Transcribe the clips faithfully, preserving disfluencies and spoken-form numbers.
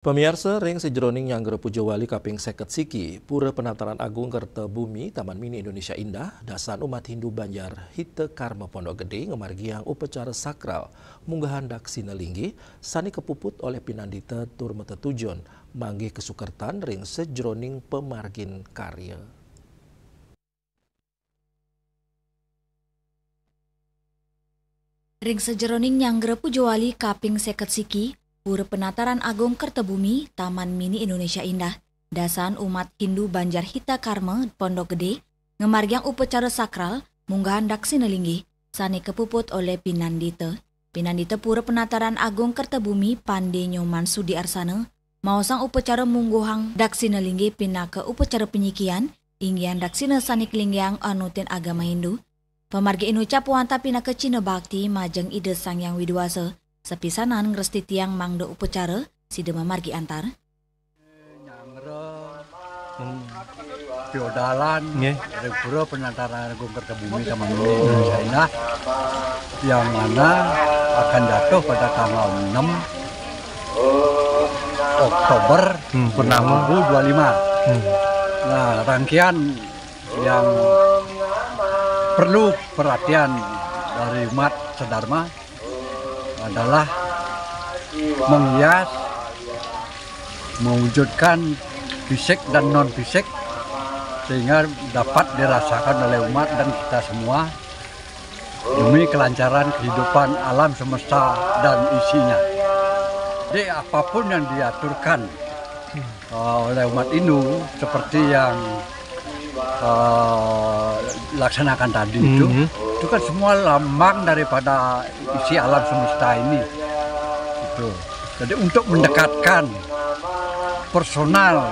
Pamiarsa, ring sajeroning Nyanggra Puja Wali kaping seket siki, Pura Penataran Agung Kerta Bumi, Taman Mini Indonesia Indah, dasan umat Hindu Banjar Hita Karma Pondok Gede ngamargiang upacara sakral munggahan daksina linggih sane kapuput olih pinandita tur matetujon manggih kasukertan ring sajeroning pamargin karya. Ring sajeroning Nyanggra Puja Wali kaping seket siki, Pura Penataran Agung Kerta Bumi, Taman Mini Indonesia Indah, dasan umat Hindu Banjar Hita Karma Pondok Gede ngamargiang upacara sakral munggahan daksina linggih sane kapuput olih pinandita. Pinandita Pura Penataran Agung Kerta Bumi Pande Nyoman Sudi Arsana maosang upacara mungguhang daksina linggih pinaka upacara panyikian, inggihan daksina sane kalinggihan anutin agama Hindu. Pamargi inucap wantah pinaka cihna bakti majeng Ida Sang Hyang Widi Wasa, sapisanan ngrestitiang mangda upacara sida mamargi antar. Nyanggra, hmm, piodalan, nggih, ring Pura Penataran Agung Kerta Bumi Taman Mini Indonesia Indah, yang mana akan jatuh pada tanggal enam Oktober, hmm, purnama, dua ribu dua puluh lima. Hmm. Nah, rangkaian yang perlu perhatian dari umat sedharma adalah menghias, mewujudkan fisik dan non fisik, sehingga dapat dirasakan oleh umat dan kita semua demi kelancaran kehidupan alam semesta dan isinya. Jadi, apapun yang diaturkan, uh, oleh umat Hindu, seperti yang, uh, laksanakan tadi itu, mhm, itu kan semua lambang daripada isi alam semesta ini. Itu. Jadi, untuk mendekatkan personal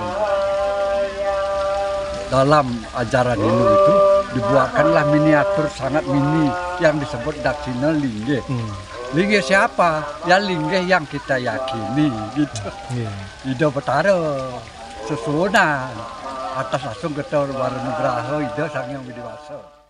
dalam ajaran Hindu itu, dibuatkanlah miniatur sangat mini yang disebut daksina linggih. Hmm. Linggih siapa? Ya, linggih yang kita yakini, gitu. Iya. Ida Betara sesuunan atas asung Ketur Waranugraha Ida Sang Hyang Widi Wasa.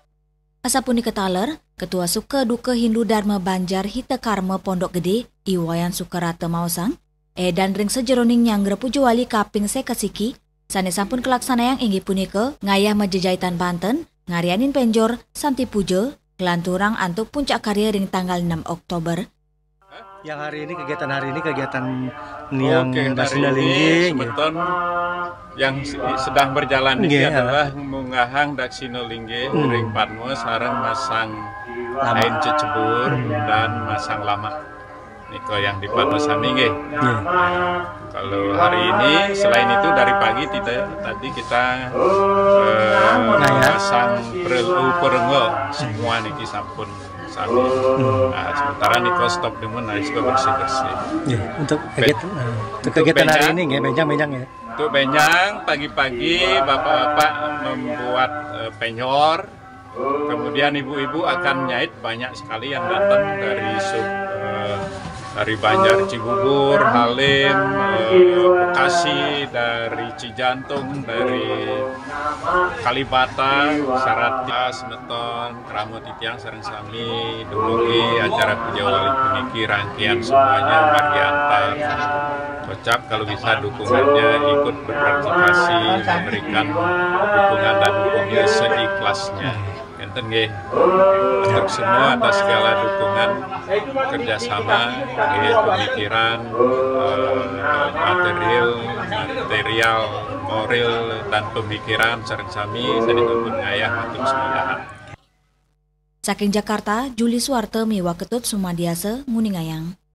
Asapunika taler, Ketua Suka Duka Hindu Dharma Banjar Hita Karma Pondok Gede, I Wayan Sukarata maosang, edan ring sajeroning Nyanggra Puja Wali kaping seket siki, sane sampun kalaksanayang inggih punika ngayah majejaitan banten, ngaryanin penjor, santi puja, kalanturang antuk puncak karya ring tanggal enam Oktober. Yang hari ini, kegiatan hari ini, kegiatan niang, oke, hari daksina ini linggih, nggih, semeton yang se-, sedang berjalan ini, nggih, adalah munggahang daksina linggih, hmm, ring Padma sareng masang, lamak, ain cecebur, hmm, dan masang lamak. Nika yang di Padma sami, nggih. Nggih. Kalau hari ini, selain itu, dari pagi kita, tadi kita, eh, ngayah, masang perlu perengga, semua niki sampun sami. Hmm. Nah, sementara nika stop demen, nah, suka bersih-bersih. Nggih, untuk kegiatan, eh, untuk kegiatan hari ini, nggih, benjang, benjang, ya. Untuk benjang, pagi-pagi bapak-bapak membuat, eh, penjor, kemudian ibu-ibu akan nyait, banyak sekali yang datang dari sub-, eh, dari Banjar Cibubur, Halim, eh, Bekasi, dari Cijantung, dari Kalibata, Sarati, semeton, krama titiang sareng sami, dumugi acara puja wali puniki rangkaian semuanya margi antar. Ucap kalau bisa dukungannya ikut berpartisipasi, memberikan dukungan dan dukungnya seikhlasnya. Enten nggih. Untuk semua atas segala dukungan kerjasama, nggih, pemikiran, eh, material, material, moral, dan pemikiran sareng sami sane sampun ngayah matur sembah. Saking Jakarta, Juli Suwarte miwah Ketut Sumadiasa nguningayang.